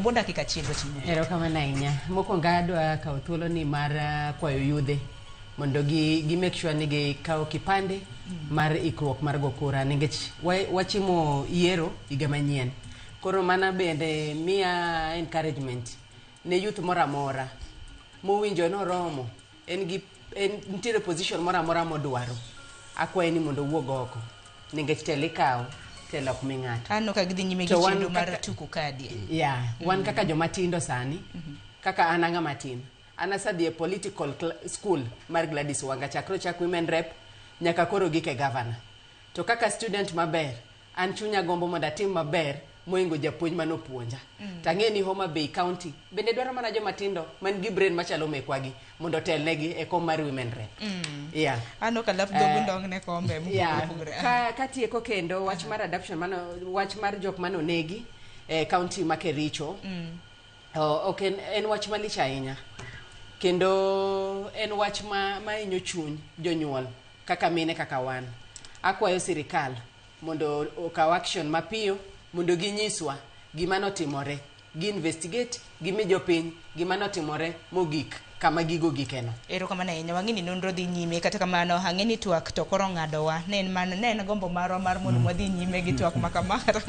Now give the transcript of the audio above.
Bo dakika achiel wating'o. Erokamano ahinya. Mokwongo adwa kawo thuolo ni mar kwayo yudhe mondo gi make sure ni gikawo kipande mar ikruok mar go kura nikech wachimo yiero higa manyien. Koro mana bende miya encouragement ne youth moro amora mowinjo noromo en gi en nitiere position moro amora modwaro. Akwaye ni mondo owuog oko nikech telo ikawo, telo ok mi ng'ato. Aneno ka gidhi nyime gi To wan chenro mar kaka tuko kadi. Yeah, wan kaka joma tindo sani, kaka an ang'ama tin, an asedhi e political school mar Gladys Wanga chakre ochak women rep nyaka koro gik e governor. To kaka student maber, an chunya gombo mondo atim maber moingo japuonj manopuonja. Tang'e ni Homa Bay County bende dwaro mana joma tindo man gi brain machalo mekwagi mondo otelnegi e kom mar women rep. Yeah. Aneno ka lap dhogu ndong ne kombe mopogore opogore. Katieko kendo wach mar adoption mano wach mar jok manonegi e county ma Kericho. Ok en wach malich ahinya kendo en wach ma hinyo chuny jonyuol kaka mine kaka wan. Akwayo sirikal mondo okaw action mapiyo mondo ginyiswa gima notimore, gi investigate, gimi jopiny gima notimore mogik kama gigo gikeno. Erokamano ahinya. Wang'e ni nonro dhi nyime, kata kamano ang'e ni twak to koro ng'adowa. Ne en mano, ne en gombo marwa mar mondo wadhi nyime gi twak ma kama, kata kamano.